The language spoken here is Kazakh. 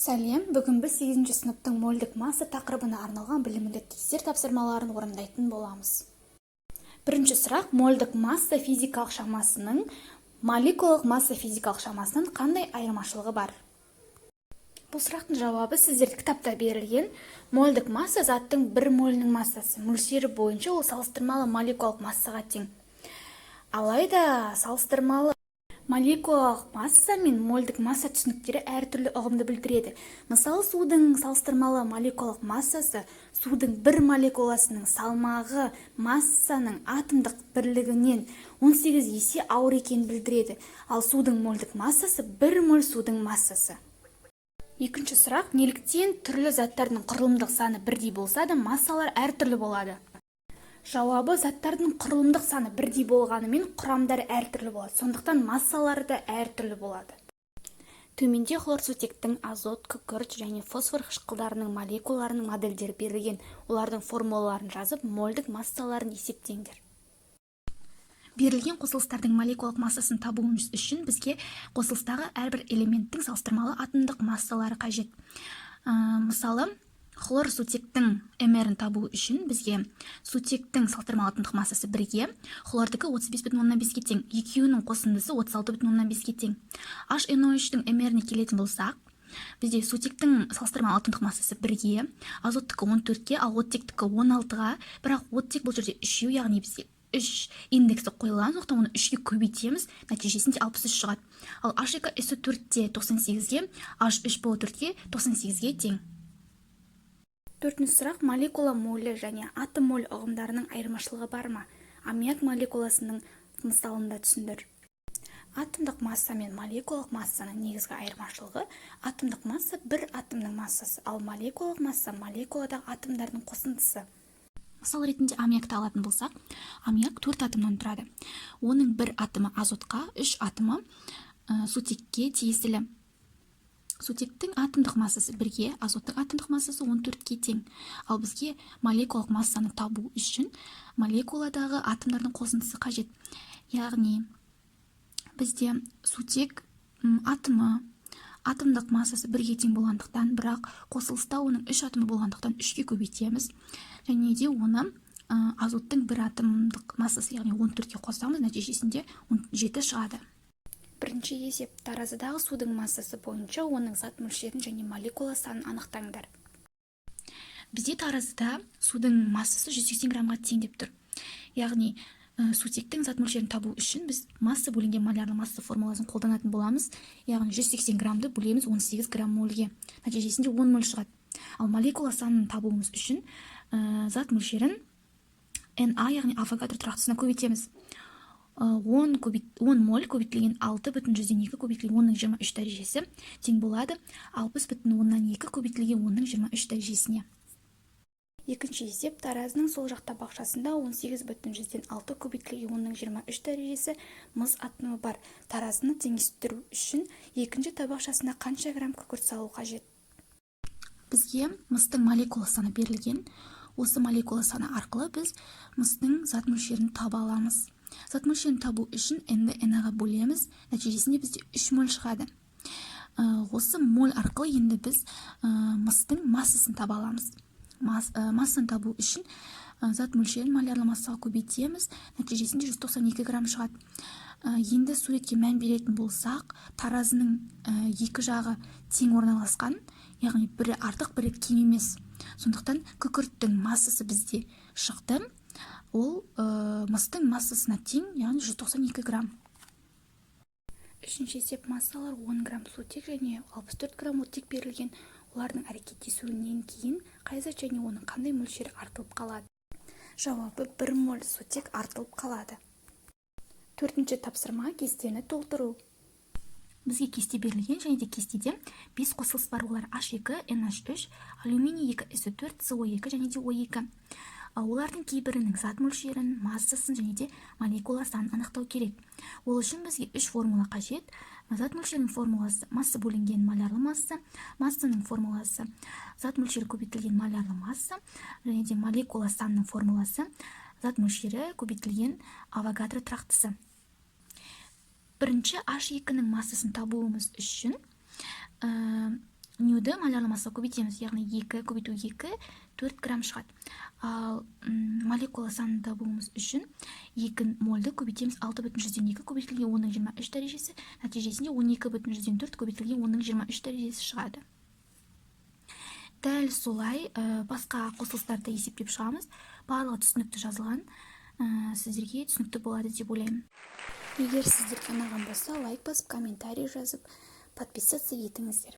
Сәлем! Бүгін біз сегізінші сыныптың мольдік масса тақырыбына арналған білімдік тестер тапсырмаларын орындайтын боламыз. Бірінші сұрақ: мольдік масса физикалық шамасының молекулалық масса физикалық шамасынан қандай айырмашылығы бар? Бұл сұрақтың жауабы сіздерде кітапта берілген. Мольдік масса — заттың бір молінің массасы. Мөлшері бойынша ол салыстырмалы молекулалық массаға тең. Алайда салыстырмалы молекулалық масса мен мольдік масса түсініктері әртүрлі ұғымды білдіреді. Мысалы, судың салыстырмалы молекулалық массасы судың бір молекуласының салмағы массаның атомдық бірлігінен 18 есе ауыр екенін білдіреді. Ал судың мольдік массасы — бір моль судың массасы. Екінші сұрақ: неліктен түрлі заттардың құрылымдық саны бірдей болса да, массалары әртүрлі болады? Жауабы: заттардың құрылымдық саны бірдей болғанымен, құрамдары әртүрлі болады, сондықтан массалары да әртүрлі болады. Төменде хлорсутектің азот, күкірт және фосфор қышқылдарының молекулаларының модельдері берілген. Олардың формулаларын жазып, мольдік массаларын есептеңдер. Берілген қосылыстардың молекулалық массасын табуымыз үшін бізге қосылыстағы әрбір элементтің салыстырмалы атомдық массалары қажет. Мысалы, хлор сутектің МР-ін табу үшін бізге сутектің салыстырмалы атомдық массасы бірге, хлордікі 35,5-ке тең, екеуінің қосындысы 36,5-ке тең. HNO3-тің МР-іне келетін болсақ, бізде сутектің салыстырмалы атомдық массасы бірге, азоттікі 14-ке, ал оттектікі 16-ға. Бірақ оттек бұл жерде үшеу, яғни бізде үш индексі қойылған, сондықтан оны үшке көбейтеміз, нәтижесінде 63 шығады. Ал H2SO4-те 98-ге, H3PO4-ке 98-ге тең. Төртінші сұрақ: молекула молі және атом молі ұғымдарының айырмашылығы бар ма? Аммиак молекуласының мысалында түсіндір. Атомдық масса мен молекулалық массаның негізгі айырмашылығы: атомдық масса — бір атомның массасы, ал молекулалық масса — молекуладағы атомдардың қосындысы. Мысал ретінде аммиакты алатын болсақ, аммиак төрт атомнан тұрады. Оның бір атомы азотқа, үш атомы сутекке тиесілі. Сутектің атомдық массасы бірге, азоттың атомдық массасы 14-ке тең. Ал бізге молекулалық массаны табу үшін молекуладағы атомдардың қосындысы қажет. Яғни бізде сутек атомы атомдық массасы бірге тең болғандықтан, бірақ қосылыста оның үш атомы болғандықтан, үшке көбейтеміз және де оны азоттың бір атомдық массасы, яғни 14-ке қосамыз, нәтижесінде 17 шығады. Бірінші есеп: таразыдағы судың массасы бойынша оның зат мөлшерін және молекула санын анықтаңдар. Бізде таразыда судың массасы 180 граммға тең деп тұр. Яғни сутектің зат мөлшерін табу үшін біз масса бөлінген молярлы масса формуласын қолданатын боламыз. Яғни 180 граммды бөлеміз 18 грамм мольге, нәтижесінде 10 моль шығады. Ал молекула санын табуымыз үшін зат мөлшерін На, яғни Авогадро тұрақтысына көбейтеміз. 10 10 моль көбейтілген 6,2 көбейтілген 10-ның 23 дәрежесі тең болады 60,2 көбейтілген 10-ның 23 дәрежесіне. Екінші есеп: таразының сол жақ табақшасында 18,6 көбейтілген 10-ның 23 дәрежесі мыс атомы бар. Таразыны теңестіру үшін екінші табақшасына қанша грамм күкірт салу қажет? Бізге мыстың молекула саны берілген. Осы молекула саны арқылы біз мыстың зат мөлшерін таба аламыз. Зат мөлшерін табу үшін n-ді Na-ға бөлеміз, нәтижесінде бізде 3 моль шығады. Осы моль арқылы енді біз мыстың массасын таба аламыз. Массаны табу үшін зат мөлшерін молярлы массаға көбейтеміз, нәтижесінде 192 грамм шығады. Енді суретке мән беретін болсақ, таразының екі жағы тең орналасқан, яғни бірі артық, бірі кем емес. Сондықтан күкірттің массасы бізде шықты, ол мыстың массасына тең, яғни 192 грамм. Үшінші есеп: массалары 10 грамм сутек және 64 грамм оттек берілген. Олардың әрекеттесуінен кейін қай зат және оның қандай мөлшері артылып қалады? Жауабы: 1 моль сутек артылып қалады. Төртінші тапсырма: кестені толтыру. Бізге кесте берілген және де кестеде бес қосылыс бар. Олар: H2, NH3, алюминий 2 SO4, CO2 және де O2. Олардың кейбірінің зат мөлшерін, массасын және де молекула санын анықтау керек. Ол үшін бізге үш формула қажет. Зат мөлшерінің формуласы — масса бөлінген молярлы масса, массаның формуласы — зат мөлшері көбейтілген молярлы масса және де молекула санының формуласы — зат мөлшері көбейтілген Авогадро тұрақтысы. Бірінші, H2-нің массасын табуымыз үшін Ньюді молярлы массаға көбейтеміз, яғни 2 көбейту 2, 4 грамм шығады. Ал молекула санын табуымыз үшін 2 мольді көбейтеміз 6,2 көбейтілген 10-ның 23 дәрежесі, нәтижесінде 12,4 көбейтілген 10-ның 23 дәрежесі шығады. Дәл солай басқа қосылыстарды есептеп шығамыз. Барлығы түсінікті жазылған, сіздерге түсінікті болады деп ойлаймын. Егер сіздерге ұнаған болса, лайк басып, комментарий жазып, подписаться етіңіздер.